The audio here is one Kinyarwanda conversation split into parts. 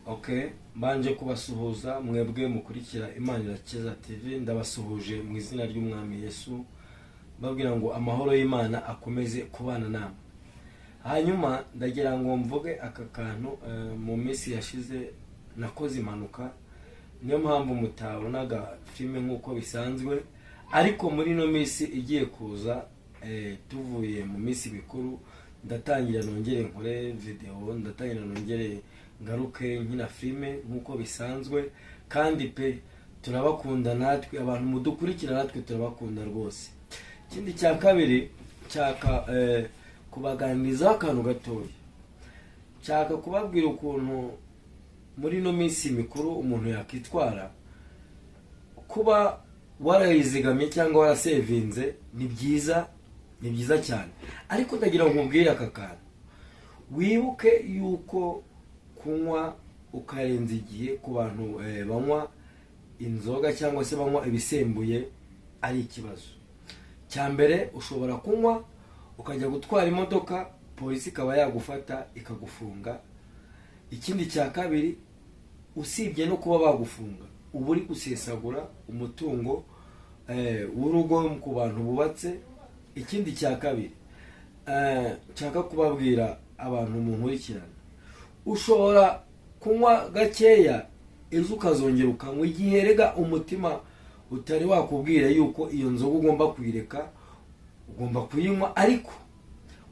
Okay, mbanje kubasuhuza mwebwe mukurikira Imana Irakiza TV. Ndabasuhuje mu izina ry'Umwami Yesu, mbabwira ngo amahoro y'Imana akomeze kubana namwe. Hanyuma ndagira ngo mvuge aka kantu. Mu minsi yashize nakoze impanuka, niyo mpamvu mutabonaga filime nk'uko bisanzwe. Ariko muri ino minsi igiye kuza, tuvuye mu minsi mikuru, ndatangira nongere nkore videwo, ndatangira nongere ngaruke nkina filime nk'uko bisanzwe. Kandi pe, turabakunda natwe, abantu mudukurikira natwe turabakunda rwose. Ikindi cya kabiri, nshaka kubaganirizaho akantu gatoya. Nshaka kubabwira ukuntu muri ino minsi mikuru umuntu yakitwara. Kuba warayizigamye cyangwa warasevinze ni byiza, ni byiza cyane. Ariko ndagira ngo nkubwire aka kantu: wibuke yuko kunywa ukarenza igihe, ku bantu banywa inzoga cyangwa se banywa ibisembuye, ari ikibazo. Cya mbere, ushobora kunywa ukajya gutwara imodoka, polisi ikaba yagufata ikagufunga. Ikindi cya kabiri, usibye no kuba bagufunga, uba uri gusesagura umutungo w'urugo ku bantu bubatse. Ikindi cya kabiri nshaka kubabwira, abantu munkurikirana, ushobora kunywa gakeya, ejo ukazongera ukanywa, igihe rega umutima utari wakubwira yuko iyo nzoga ugomba kuyireka. Ugomba kuyinywa, ariko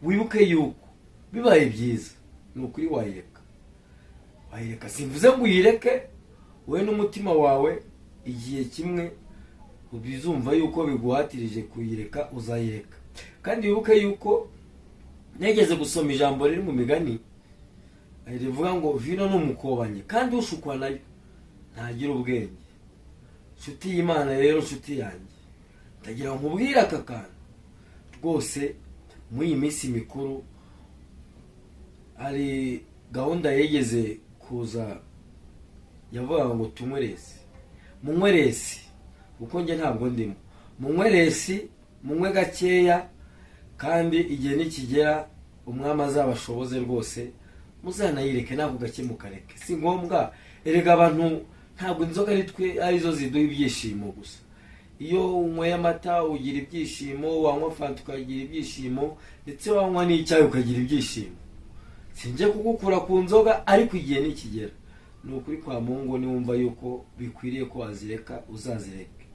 wibuke yuko bibaye byiza ni ukuri wayireka, wayireka. Simvuze ngo uyireke, wowe n'umutima wawe, igihe kimwe bizumva yuko biguhatirije kuyireka, uzayireka. Kandi wibuke yuko negeze gusoma ijambo riri mu Migani rivuga ngo vino ni umukobanyi, kandi ushukwa nayo ntagira ubwenge. Nshuti y'Imana rero, nshuti yanjye, ndagira ngo nkubwire aka kantu rwose. Muri iyi minsi mikuru hari gahunda yegeze kuza yavugaga ngo tunywe less, munywe less, kuko njye ntabwo ndimo. Munywe less, munywe gakeya, kandi igihe nikigera Umwami azabashoboze rwose muzanayireke, ntabwo gake mukareke, si ngombwa. Erega abantu, ntabwo inzoga ari twe arizo ziduha ibyishimo gusa. Iyo unyweye amata ugira ibyishimo, wanywa fanta ukagira ibyishimo, ndetse wanywa n'icyayi ukagira ibyishimo. Sinjye kugukura ku nzoga, ariko igihe nikigera, ni ukuri kwa Mungu, niwumva yuko bikwiriye ko wazireka, uzazireke.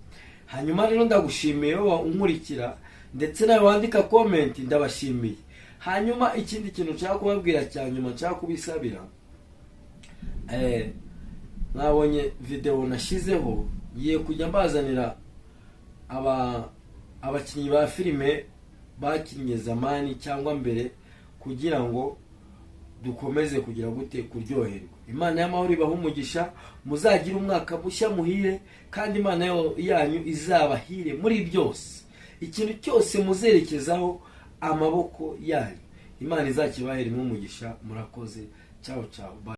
Hanyuma rero ndagushimiye wowe unkurikira, ndetse nawe wandika comment, ndabashimiye. Hanyuma ikindi kintu nshaka kubabwira cya nyuma, nshaka kubisabira, mwabonye videwo nashyizeho, ngiye kujya mbazanira abakinnyi ba filime bakinnye zamani cyangwa mbere, kugira ngo dukomeze kugira gute? Kuryoherwa. Imana y'amahoro ibaha umugisha, muzagire umwaka mushya muhire, kandi Imana yanyu izabahire muri byose. Ikintu cyose muzerekezaho amaboko yanyu, Imana izakibaheremo umugisha. Murakoze, ciao ciao, bye.